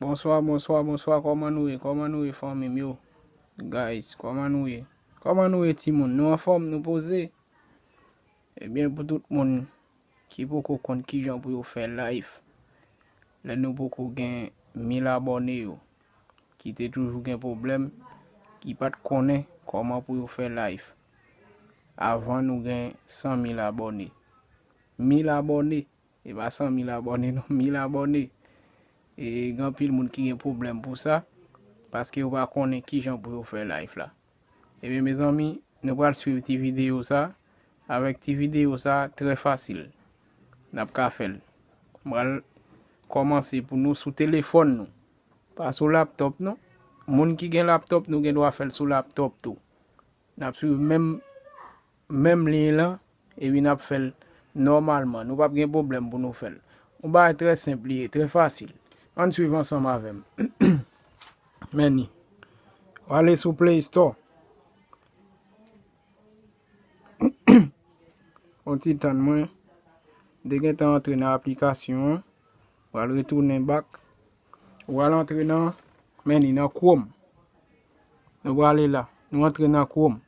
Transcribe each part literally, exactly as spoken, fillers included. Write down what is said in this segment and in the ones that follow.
Bonswa, bonswa, bonswa, kòman nou ye? Kòman nou ye, fanmi m yo? Guys, kòman nou ye? Kòman nou ye, timoun? Nou anfòm, nou poze? Ebyen, pou tout moun ki poko konn kijan pou yo fè live, lè nou poko gen mil abòne yo, ki te toujou gen pwoblèm, ki pa t konnen kòman pou yo fè live avan nou gen san mil abòne. Mil abòne, e pa san mil abòne non, mil abòne. E gen anpil moun ki gen pwoblèm pou sa, paske yo pa konnen kijan pou yo fè live la. Ebyen, mezanmi, nou pral swiv ti videyo sa. Avèk ti videyo sa, trè fasil. N ap ka fè l. M pral kòmanse pou nou sou telefòn nou. Pa sou laptòp non. Moun ki gen laptòp, nou gen dwa fè l sou laptòp tou. N ap swiv menm, menm liy lan, epi n ap fè l nòmalman. Nou p ap gen pwoblèm pou nou fè l. Yon bagay trè senp li ye, trè fasil. Ann swiv ansanm avè m. Men ni. W ale sou Play Store. Yon ti tann mwen. M te gentan antre nan aplikasyon an. W al retounen back. W al antre nan, men ni nan Chrome. Nou prale la. Nou antre nan Chrome.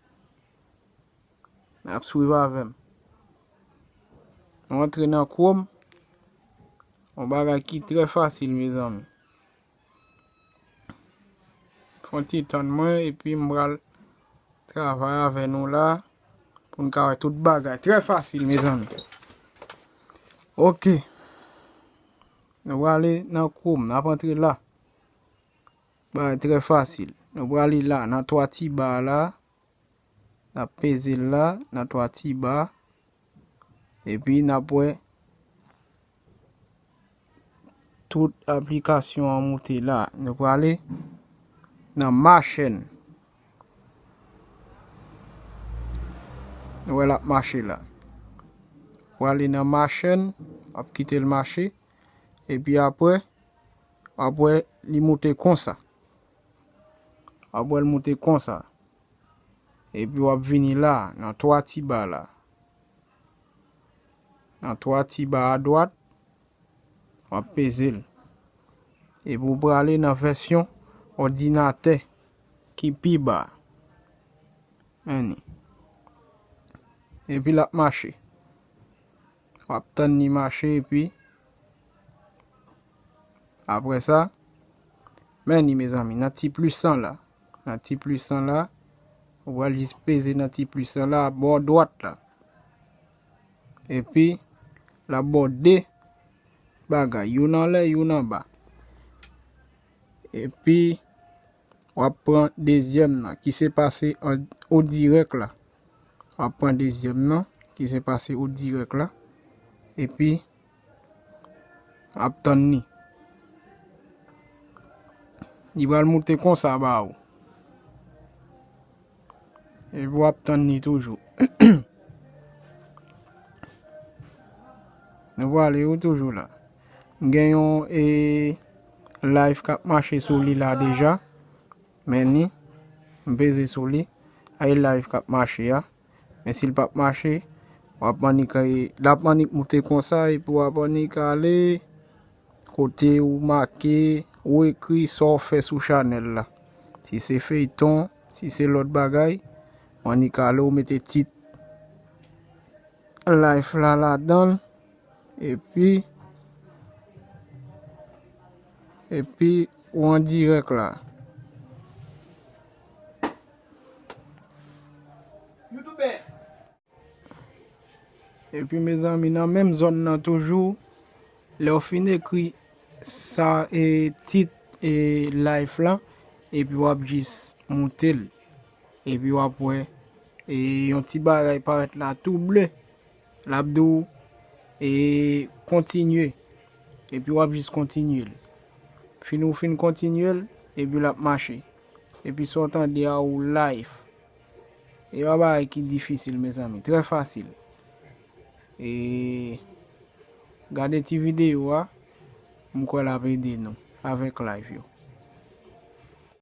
N ap swiv avè m. Nou antre nan Chrome. Yon bagay ki trè fasil, mezanmi. Fè yon ti tann mwen, epi m pral travay avè nou la, pou n ka wè tout bagay. Trè fasil, mezanmi. Ok. Nou prale nan Chrome, n ap antre la. Bagay trè fasil. Nou prale la, nan twa ti ba la. N ap peze l la, nan twa ti ba. Epi n ap wè tout aplikasyon an moute la. Nou prale nan machenn. Nou wè l ap mache la. Prale nan machenn, w ap kite l mache. Epi apre, w ap wè li moute konsa. W ap wè l moute konsa. Epi w ap vini la, nan twa ti ba la. Nan twa ti ba adwat, w ap peze l. Epi w prale nan vèsyon òdinatè ki pi ba. Men ni. Epi l ap mache. W ap tann li mache, epi apre sa, men ni, mezanmi, nan ti plis lan la. Nan ti plis lan la, ou pral jis peze nan ti plis lan la, bò dwat la. Epi, l ap ba w de bagay, youn anlè, youn anba. Epi, w ap pran dezyèm nan, ki se pase an, o dirèk la. W ap pran dezyèm nan, ki se pase o dirèk la. Epi, w ap tann ni. Li pral moute konsa ba ou. Epi w ap tann ni toujou. Nou prale wi toujou la. M gen yon, e, live k ap mache sou li la deja. Men ni, m peze sou li. A e live k ap mache a. Men si l p ap mache, w ap annik, l ap annik moute konsa, epi w ap annik ale kote ou make, ou ekri sa w fè sou chanèl la. Si se feyton, si se lòt bagay, w annik ale, ou mete tit live la ladan l, epi, epi ou an dirèk la. Epi, mezanmi, nan menm zòn nan toujou, lè w fin ekri sa, e, tit, e, live lan, epi w ap jis moute l. Epi w ap wè, e, yon ti bagay parèt la tou ble. L ap di w, e, kontinye. Epi w ap jis kontinye l. Fin ou fin kontinye l, epi l ap mache. Epi sa w tande a ou live. E pa bagay ki difisil, mezanmi. Trè fasil. E gade ti videyo a, m kwè l ap ede nou avèk live yo.